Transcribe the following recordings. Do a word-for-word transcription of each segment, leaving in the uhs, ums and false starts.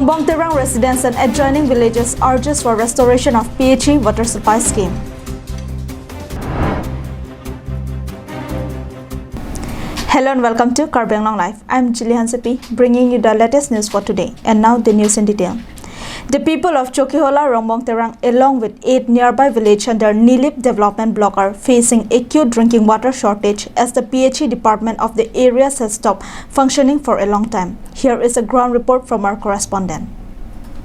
Rongbong Terang residents and adjoining villages urges for restoration of P H E water supply scheme. Hello and welcome to Karbi Anglong Live. I'm Jili Hansepi, bringing you the latest news for today. And now the news in detail. The people of Chokihola, Rongbong Terang, along with eight nearby villages under Nilip Development Block, are facing acute drinking water shortage as the P H E department of the areas has stopped functioning for a long time. Here is a ground report from our correspondent.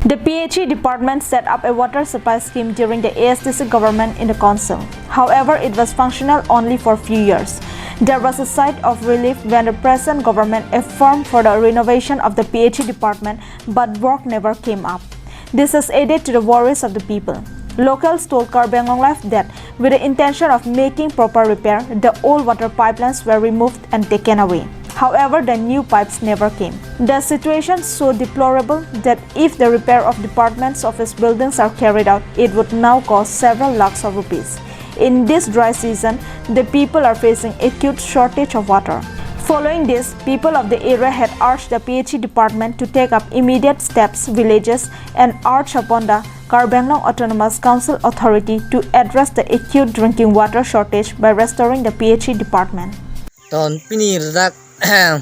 The P H E department set up a water supply scheme during the A S D C government in the council. However, it was functional only for few years. There was a sigh of relief when the present government affirmed for the renovation of the P H E department, but work never came up. This has added to the worries of the people. Locals told Karbi Anglong Live that with the intention of making proper repair, the old water pipelines were removed and taken away. However, the new pipes never came. The situation so deplorable that if the repair of department's office buildings are carried out, it would now cost several lakhs of rupees. In this dry season, the people are facing acute shortage of water. Following this, people of the area had urged the P H E department to take up immediate steps, villages, and urged upon the Karbi Anglong Autonomous Council authority to address the acute drinking water shortage by restoring the P H E department. Ton pini dak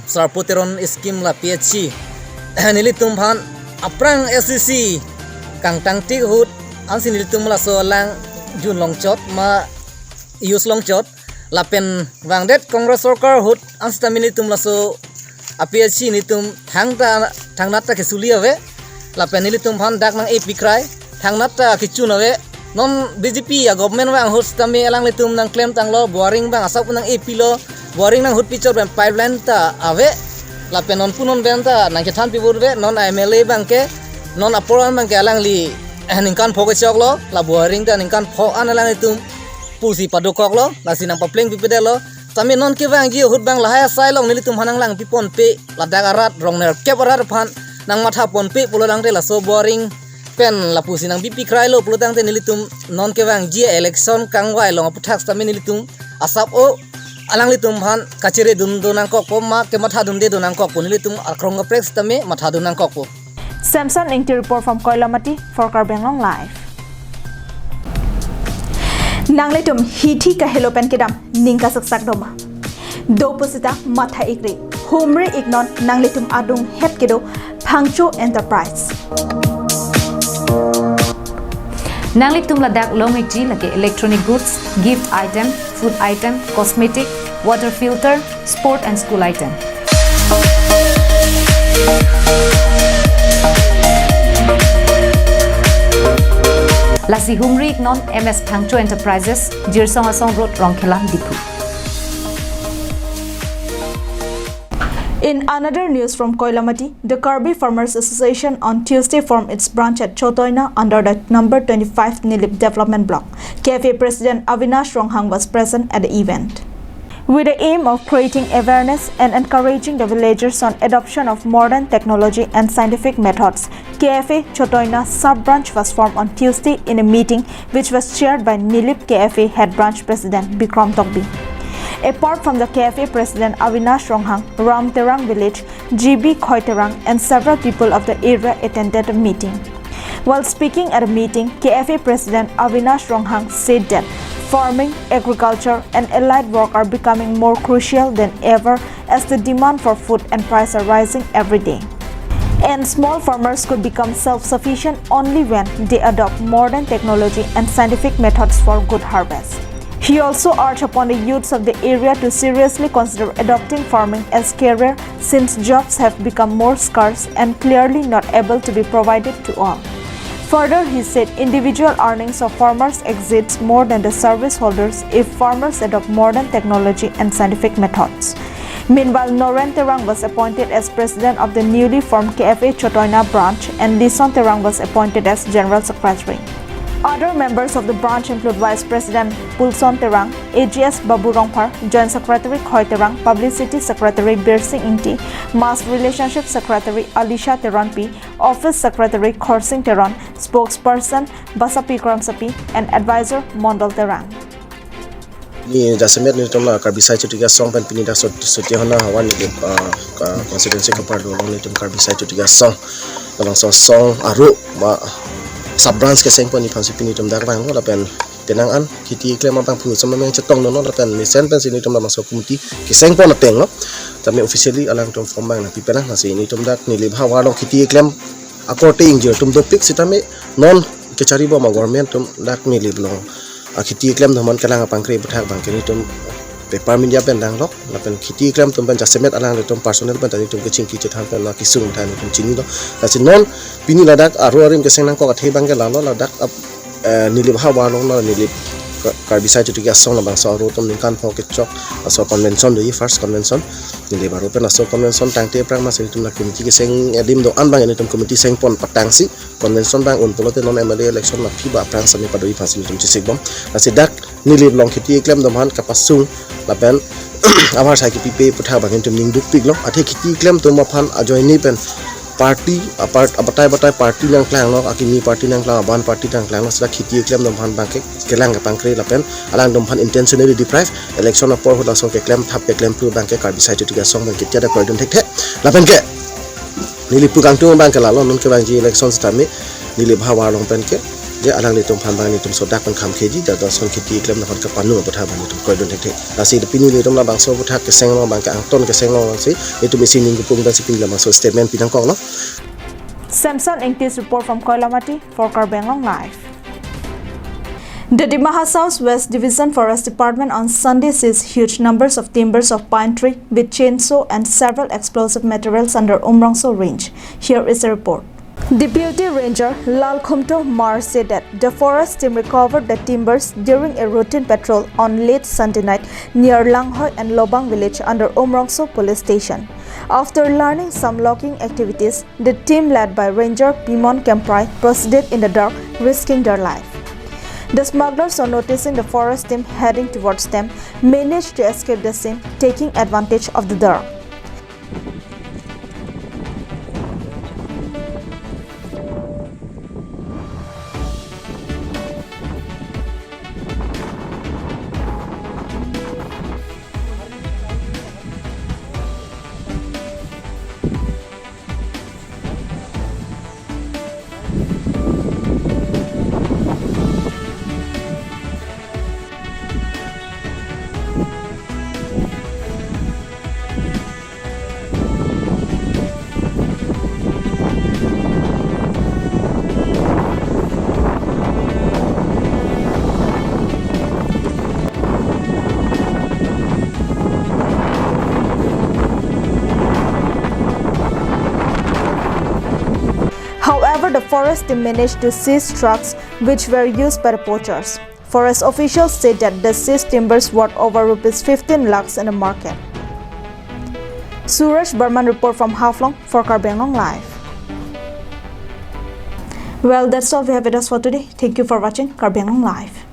Sarpo Teron scheme la P H E nelitum aphan aphrang S D C kangtang tik ahut ansi nelitum laso alang jun longchot ma use longchot lapen vangdet Congress sorkar ahut ansi tame nelitum laso a P H E nelitum thangta thangnat ta kesuli ave lapen nelitum aphan dak nang-epi krai thangnat ta kechun ave. Non B J P a government vang ahut sitame alanglitum nangklem tanglo, boring abang asap nang-epilo, boring nanghut pichot pen pipeline ta ave. Lapen non punon pen ta nangkethan pibur ave, non M L A abangke, non apor an abangke alangli ningkan pho kechoklo, la boring ta ningkan pho an alanglitum pusi padokoklo, lasi nangpapleng pipedetlo. Sitame non kevangji ahut abang lahai asai along nelitum aphan nanglang piponpe, ladak arat rong nerkep arat aphan nangmatha ponpe pulo tangte laso boring pen lapusi nangbipi krailo pulo tangte nelitum non kevangji election kangvai along aputhak sitame nelitum asap o alanglitum aphan kachere dun do nangkokpo ma kematha dunde do nangkokpo nelitum akrong kaprek sitame matha dun nangkokpo. Samson Ingti report from Koilamati for Karbi Anglong Live. Nanglitum hithi kahelo pen kedam ning kasaksak doma. Do pusita matha ikri. Humri iknon nanglitum adung het kedo Phangcho Enterprise. Nanglitum ladak long ikji lake electronic goods, gift item, food item, cosmetic, water filter, sport and school item. Lasi humri iknon M S Phangcho Enterprises, Jirsong Asong Road, Rongkhelan, Diphu. In another news from Koilamati, the Karbi Farmers Association on Tuesday formed its branch at Chotoina under the number twenty-five Nilip Development Block. K F A President Avinash Ronghang was present at the event. With the aim of creating awareness and encouraging the villagers on adoption of modern technology and scientific methods, K F A Chotoina sub-branch was formed on Tuesday in a meeting which was chaired by Nilip K F A Head Branch President Bikram Tokbi. Apart from the K F A President Avinash Ronghang, Ram Terang Village, G B Khoi Terang and several people of the area attended the meeting. While speaking at the meeting, K F A President Avinash Ronghang said that farming, agriculture and allied work are becoming more crucial than ever as the demand for food and price are rising every day. And small farmers could become self-sufficient only when they adopt modern technology and scientific methods for good harvest. He also urged upon the youths of the area to seriously consider adopting farming as career since jobs have become more scarce and clearly not able to be provided to all. Further, he said individual earnings of farmers exceeds more than the service holders if farmers adopt modern technology and scientific methods. Meanwhile, Noren Terang was appointed as president of the newly formed K F A Chotoina branch and Lison Terang was appointed as general secretary. Other members of the branch include Vice President Pulson Terang, A G S Babu Rongphar, Joint Secretary Khoi Terang, Publicity Secretary Birsing Ingti, Mass Relationship Secretary Alisha Teronpi, Office Secretary Khorsing Teron, Spokesperson Basapi Kramsapi, and Advisor Mondol Terang. Ni jasemet nelitum la Karbi Sai Chotiki Asong pen pini dak sot soti hona hawan ni, ah, ka constituency kaparlo along nelitum Karbi Sai Chotiki Asong. Labangso asong aro ma sub branch kesengpon aphansi pini netum dak vanglo lapen penang an kheti keklem abang phungo samameng chetongdunlo lapen mesen pensi netum labangso committee kesengpon atenglo. Tame officially alangtum form abang nangpipelang, lasi netum dak Nilip havar along kheti keklem akorte ingjir atum dopik sitame non kachari bom a-government atum dak Nilip along akheti keklem atum aphan kelang apangkre aputhak abangke netum paper media pen danglok lapen kheti keklem atum pen jasemet alanglitum personal pen ta netum kachingki chethan pen la kesung than netum chinilo. Lasi non pini ladak aro arim keseng nangkok athe abangke lalo ladak ap-, eh, Nilip havar along la Nilip Ka-, Karbi Sai Chotiki Asong labangso aro atum ningkan pho kechok aso convention doji, first convention. Nilip aro pen aso convention tangte aphrang masi netum la committee keseng adim do-an abang netum committee sengpon patangsi convention abang un pulote non M L A election la aphi ba aphrang sami padoji aphansi netum chesik bom. Lasi dak Nilip along kheti keklem atum aphan kapasung lapen apar sai kipipe aputhak abang netum ning dukpiklo. Athe kheti keklem atum aphan ajoine pen party apart abatai batai party nangklanglok, akimi party nangklang, aban party nangklanglok, sita kheti keklem atum aphan abangke kelang kepangkre lapen alangtum aphan intentionally deprive, election apor ahut laso keklem thap keklem phru abangke Karbi Sai Chotiki Asong abangke tiada kroidun thekthe. Lapenke Nilip pu kangtung abangke lalo non kevangji election sitame Nilip havar along penke je alanglitum aphan abang netum sodak pen kham keji, jada ason kheti keklem atum aphan kapanu aputhak abang netum kroidun thekthe. Lasi pini netum labangso aputhak kesenglo abangke angton kesenglo lasi netum isi ning kepung pensi pini labangso statement pi nangkoklo. Samson Engti's report from Koilamati for Karbi Anglong Live. The Dima Hasau's West Division Forest Department on Sunday seized huge numbers of timbers of pine tree with chainsaw and several explosive materials under Umrangso range. Here is a report. Deputy Ranger Lalkhumto Hmar said that the forest team recovered the timbers during a routine patrol on late Sunday night near Langhoi and Lobang village under Umrangso police station. After learning some logging activities, the team led by Ranger Pimon Kemprai proceeded in the dark, risking their life. The smugglers, on noticing the forest team heading towards them, managed to escape the scene, taking advantage of the dark. However, the forest team managed to seize trucks which were used by the poachers. Forest officials said that the seized timbers worth over rupees fifteen lakhs in the market. Suraj Barman report from Haflong for Karbi Anglong Live. Well, that's all we have with us for today. Thank you for watching Karbi Anglong Live.